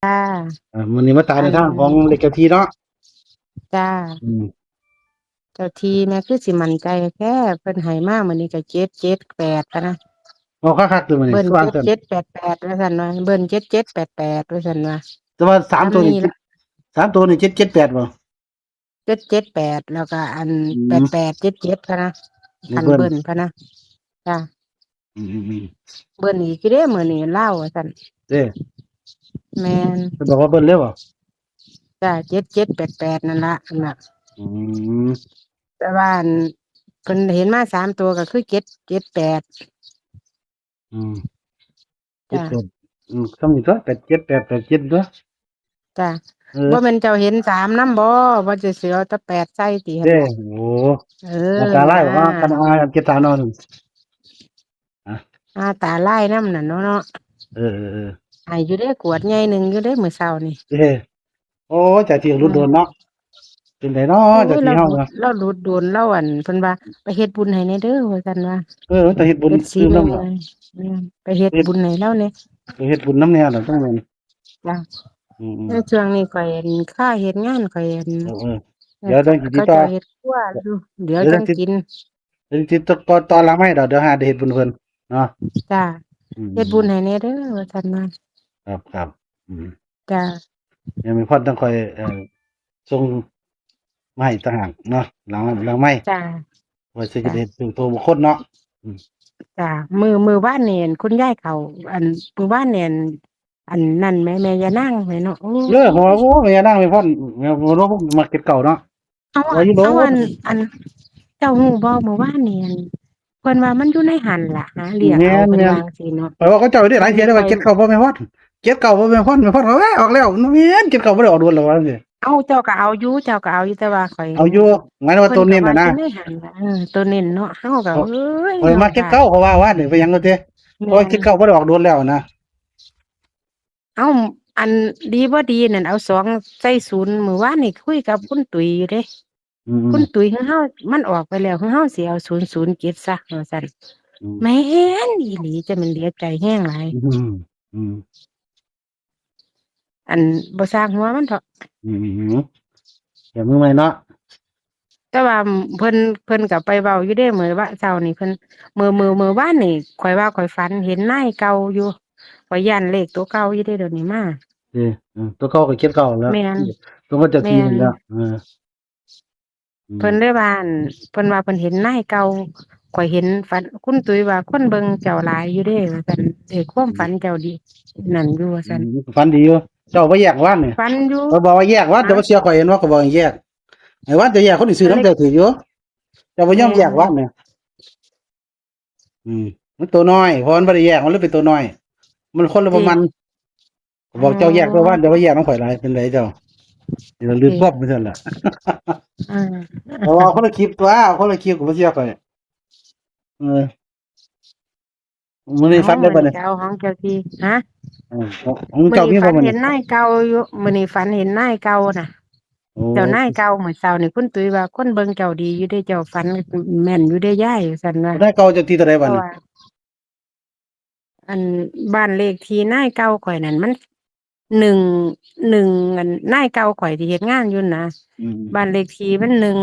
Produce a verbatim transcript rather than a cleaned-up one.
จ้า อ่ามื้อนี้มาตามในทางของเลขเจ้าที่เนาะ จ้า อืม เจ้าที่แม่คือสิมั่นใจแท้ เพิ่นให้มามื้อนี้ก็เจ็ดเจ็ดแปด พะนะ เอาคักๆตัวมื้อนี้ เบิ้ล คือว่า เจ็ดเจ็ดแปดแปด ว่าซั่นว่า เบิ้ลเจ็ดเจ็ดแปดแปด ว่าซั่นว่า แต่ว่าสามตัวนี่ อันนี้ละ สามตัวนี่เจ็ดเจ็ดแปดบ่ เจ็ดเจ็ดแปด แล้วก็อัน อืม แปดแปดเจ็ดเจ็ด พะนะ เลข อัน เบิ้ล เบิ้ล พะนะ จ้า อืมอืมอืม เบิ้ลอีกอยู่เด้มื้อนี้ลาวว่าซั่น เด้ แม่น เพิ่นบอกว่าเบิ้ลเลยบ่ จ้า เจ็ดเจ็ดแปดแปด นั่นละอันน่ะ อืม แต่ว่าอันเพิ่นเห็นมาสามตัวก็คือเจ็ดเจ็ดแปด อืม จ้ะ เจ็ดแปด อืม ซ้ำนี่ตัว แปดเจ็ดแปด แปดเจ็ดตัว จ้ะ เออ บ่แม่นเจ้าเห็นสามนำบ่ บ่จะสิเอาแต่แปดใส่ติหั่น เด้ น่ะ โอ้ เออ เอาตาไล่บอกว่า น่ะ คันเอาเจ็ดสามนอน อ่า ตาไล่นำน่ะเนาะ เนาะ เออเออเออ ให้อยู่เด้ กวดใหญ่หนึ่งอยู่เด้มื้อเช้านี่ เออ โอ้ย เจ้าที่หลุดโดนเนาะ เป็นไดเนาะ โอ้ย เจ้าที่เฮาเนาะ ลาหลุด ลาหลุดโดน ลาอันเพิ่นว่า ไปเฮ็ดบุญให้แหน่เด้อ ว่าซั่นว่า เออ เจ้าเฮ็ดบุญ เอฟซี ตื่ม มา นำ เล เนาะ ย อืม ไปเฮ็ด เฮ็ด บุญให้ลาวแหน่ ไปเฮ็ดบุญนำแหน่ล่ะ ต้องแม่น จ้ะ อืมอืม ในช่วงนี้ข่อยอันค่าเฮ็ดงานข่อยอัน เออเออ เดี๋ยวต้องสิติดต่อ เขาเจ้าเฮ็ดครัวอยู่ เดี๋ยว เดี๋ยว จั ต้ ง องติด กิน เดี๋ยวสิติดต่อ ต่อหลังไมค์ดอก เดี๋ยวหาได้เฮ็ดบุญเพิ่นเนาะ จ้ะ อืม เฮ็ดบุญให้แหน่เด้อ ว่าซั่นว่า ครับครับ อืม จ้ะ ยังมีพรต้องคอย เอ่อ ส่งมาให้ต่างหากเนาะ หลัง หลังไมค์ จ้ะ ว่าสิจะได้เฮ็ดส่วนตัวบุคคลเนาะ อืม จ้ะ มื้อ มื้อวานนี่อันคุณยายเขา อัน มื้อวานนี่อัน อันนั่นแหม แม่ย่านางแหมเนาะ โอ้ เออ ผมว่า โอ้ แม่ย่านาง แม่พร แม่ ผมว่าผมมักเจ็ดเก้าเนาะ เอา ว่าอยู่ เอา โลด อัน อัน เจ้าฮู้บ่ มื้อวานนี่อัน เพิ่นว่ามันอยู่ในหั่นล่ะ หาเลี้ยงเอา แม่น เพิ่น แม่น ว่าจั่งซี้เนาะ ข้อยว่าเขาเจ้าได้หลายเทื่อแล้วว่า เจ็ดเก้าบ่แม่นพร เจ็ดเก้าบ่แม่นพร แม่นพร เขาว่าออกแล้ว แม่น เจ็ดเก้าบ่ได้ออกโดนแล้วว่าจั่งซี้ เอา เจ้าก็เอาอยู่ เจ้าก็เอาอยู่ แต่ว่าข่อย เอาอยู่ หมายถึงว่าตัวเน้นน่ะนะ เพิ่นก็ว่าอยู่ในหั่นล่ะ เออ ตัวเน้นเนาะ เฮาก็ เอ้ย ข้อยมัก เนาะ เจ็ดเก้า เพราะว่าว่านี่ไปหยังก็เด้ แม่น เพราะว่าเจ็ดเก้าบ่ได้ออกโดนแล้วนะ เอ้า อันดีบ่ดีนั่น เอาสองใส่ศูนย์ มื้อวานนี่คุยกับคุณตุ๋ยอยู่เด้ อืม คุณตุ๋ย คือเฮา มันออกไปแล้ว คือเฮาสิเอาศูนย์ศูนย์เจ็ดซะ ว่าซั่น อืม แม่นอีหลี จะแม่นเหลือใจแฮงหลาย อืม อืม อันบ่ซ่างหัวมันเถาะ อืม อืม อืม เดี๋ยวมื้อใหม่เนาะ แต่ว่าเพิ่น เพิ่นก็ไปเว้าอยู่เด้ มื้อวะ เช้านี่เพิ่น มื้อ มื้อ มื้อวานนี่ ข่อยว่าข่อยฝันเห็นนายเก่าอยู่ ข่อยย้านเลขตัวเก่าอยู่เด้ เดี๋ยวนี้มา เออ เออ ตัวเก่าก็เจ็ดเก้าแล้ว แม่น ตัวก็เจ้าที่นั่นแหละ แม่น เออ อืม เพิ่นเลยว่าอั่น เพิ่นว่าเพิ่นเห็นนายเก่า ข่อยเห็นฝัน คุณตุ้ยว่าคนเบิ่งเจ้าหลายอยู่เด้ ว่าซั่น เอ้ย ความฝันเจ้าดี นั่นอยู่ ว่าซั่น อืม ฝันดีอยู่ เจ้าบ่แยกวันนี่ ฝันอยู่ เพิ่นบอกว่าแยกวัน ฮะ เจ้าบ่เชื่อข่อยเห็นว่าข่อยบอกให้แยก ไอ้วันเจ้าแยกคนอื่นซื้อนำเจ้าถืกอยู่ เจ้าบ่ยอมแยกวันนี่ แม่น อืม มันตัวน้อย เพราะมันบ่ได้แยก มันเลยเป็นตัวน้อย มันคนละประมาณ ติ บอกเจ้าแยกตัววัน อ๋อ เจ้าว่าแยกนำข่อยหลาย เป็นไรเจ้า เดี๋ยวลืม ติ ควบไปซั่นล่ะ อ่า เพราะว่าคนละคลิปตัว คนละคลิปก็บ่เชื่อข่อย เออ มื้อนี้ฝันได้บ่เนี่ย เอา เอาของเจ้าที่ ฮะ เออ ของเจ้ามีบ่มื้อนี้ มื้อนี้ฝันเห็นนายเก่าอยู่ มื้อนี้ฝันเห็นนายเก่าน่ะ โอ้ เจ้านายเก่ามื้อเช้านี่คุณตุ้ยว่าคนเบิ่งเจ้าดีอยู่เด้ เจ้าฝันแม่นอยู่เด้ยาย ว่าซั่นว่า นายเก่าเจ้าที่เท่าใดบัดนี้ เพราะว่า อันบ้านเลขที่นายเก่าข่อยนั่นมัน หนึ่ง หนึ่ง อันนายเก่าข่อยที่เฮ็ดงานอยู่นะ อืม บ้านเลขที่มันหนึ่ง